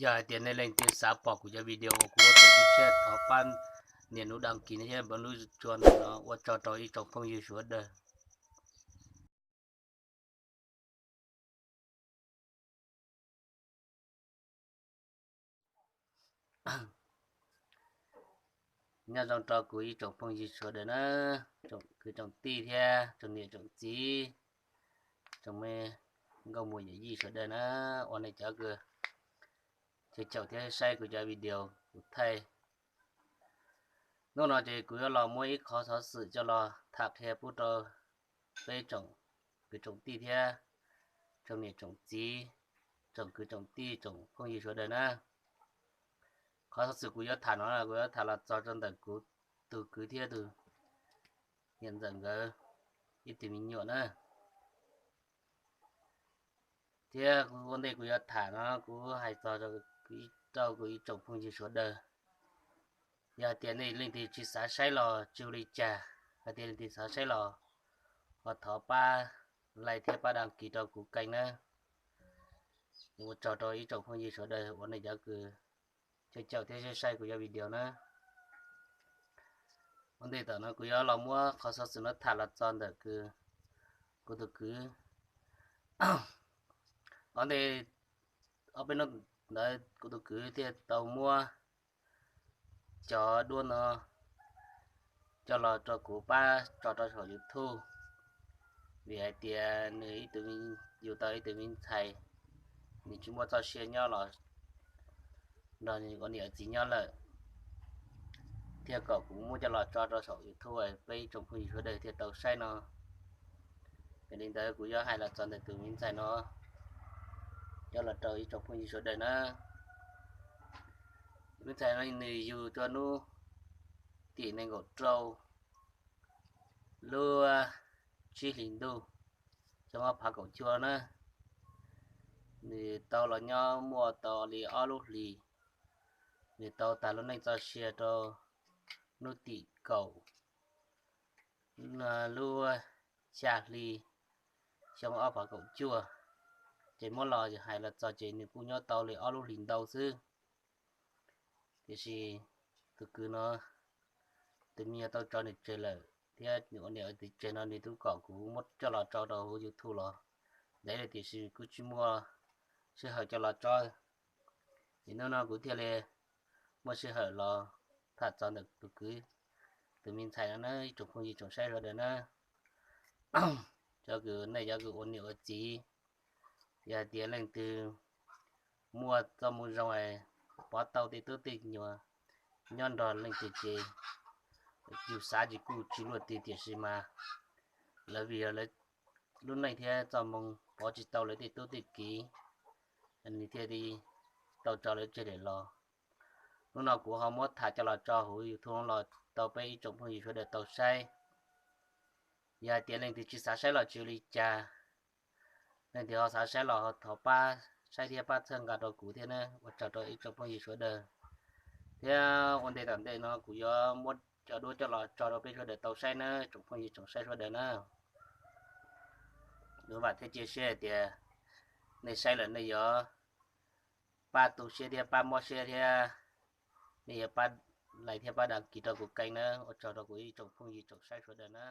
Yog hais tias nej leej twg xav pom kuv cov video uas kuv ua tau tshiab tshiab, thov pab nias nub đăng ký thiab npawb lub tsua no, ua tsaug rau ib tsoom phooj ywg sawv daws. Nyob zoo rau kuv ib tsoom phooj ywg sawv daws na, tsoom kwv tsoom tij thiab tsoom niam tsoom txiv, tsoom me nkauj muam yawm yij sawv daws na, uas nej cov kws caum thiab saib kuv cov video kuv thaij. Hnub no ces kuv yuav los muab ib qhov xov xwm coj los tham qhia pub rau peb tsoom kwv tsoom tij thiab tsoom niam tsoom txiv, tsoom kwv tsoom tij tsoom phooj ywg sawv daws na. Qhov xov xwm kuv yuav tham no kuv yuav tham los txog rau ntawm kuv tus kwv thiab tus niam ntxawm nkawd ib tug me nyuam na. Thiab ua ntej kuv yuav tham no kuv hais txog rau kuv ib tsoom phooj ywg sawv daws, yog hais tias nej leej twg tsis xav saib los tsis ua li cas, hais tias leej twg xav saib los ho thov pab like thiab pab đăng ký rau kuv kênh na. Ua tsaug rau ib tsoom phooj ywg sawv daws uas nej cov kws caum thiab saib kuv cov video na. Ua ntej tawm no kuv yuav los muab qhov xov xwm no tham los txog ntawm kuv tus kwv. Ua ntej ob peb hnub ntawd kuv tus kwv thiaj tau muab cov duab no coj los rau kuv pab tso rau saum YouTube, vim hais tias nws ib tug, yug tau ib tug me ntxhais, nws tsis muaj txoj sia nyob los nrog nws ua niam ua txiv nyob lawm, thiaj kom kuv muab coj los tso rau saum YouTube peb ib tsoom phooj ywg sawv daws thiaj tau saib no. Yog li ntawd kuv yuav hais los txog ntawm tus me ntxhais no coj los rau ib tsoom phooj ywg sawv daws na. Me ntxhais no nws yug rau hnub tim nees nkaum rau lub tsib hlis ntuj xyoo ob phav kaum cuaj na. Nws tau los nyob muaj tau li ob lub hlis. Nws tau tag lub neej txoj sia rau hnub tim kaum lub xya hli xyoo ob phav kaum cuaj. Ces muab los hais los txog ces nws kuj nyob tau li ob lub hlis ntau xwb. Tiam sis tus kwv no tus me nyuam tau tso nws tseg lawm thiab nws ua niam ua txiv tseg no nws twb kom kuv muab coj los tso rau hauv YouTube los ntev lawm tiam sis kuj tsis muaj sij hawm coj los tso. Ces hnub no kuv thiaj li muaj sij hawm los tham txog ntawm tus kwv, tus me ntxhais no na ib tsoom phooj ywg tsoom saib sawv daws na. Cov kws nej cov kws ua niam ua txiv, yog hais tias leej twg muaj txoj moo zoo es pov tau tej tub tej nyuam nyob nrog leej twg ces yus xav tsis kuj tsis luaj twg tiam sis mas lawv vim yog lawv lub neej thiab txoj moo pov tsis tau lawv tej tub tej kiv, nws thiaj li tau tso lawv tseg lawm los. Hnub no kuv ho muab tham coj los tso hauv YouTube los tau peb ib tsoom phooj ywg sawv daws tau saib. Yog hais tias leej twg tsis xav saib los tsis ua li cas, leej twg ho xav saib los ho thov pab saib thiab pab txhawb nqa rau kuv thiab na. Ua tsaug rau ib tsoom phooj ywg sawv daws. Thiab ua ntej tom ntej no kuv yuav muab cov duab coj los tso rau peb sawv daws tau saib na, tsoom phooj ywg tsoom saib sawv daws na. Kuv vam thiab cia siab hais tias nej saib lawm nej yuav pab tu siab thiab pab mob siab thiab nej yuav pab like thiab pab đăng ký rau kuv kênh na. Ua tsaug rau kuv ib tsoom phooj ywg tsoom saib sawv daws na.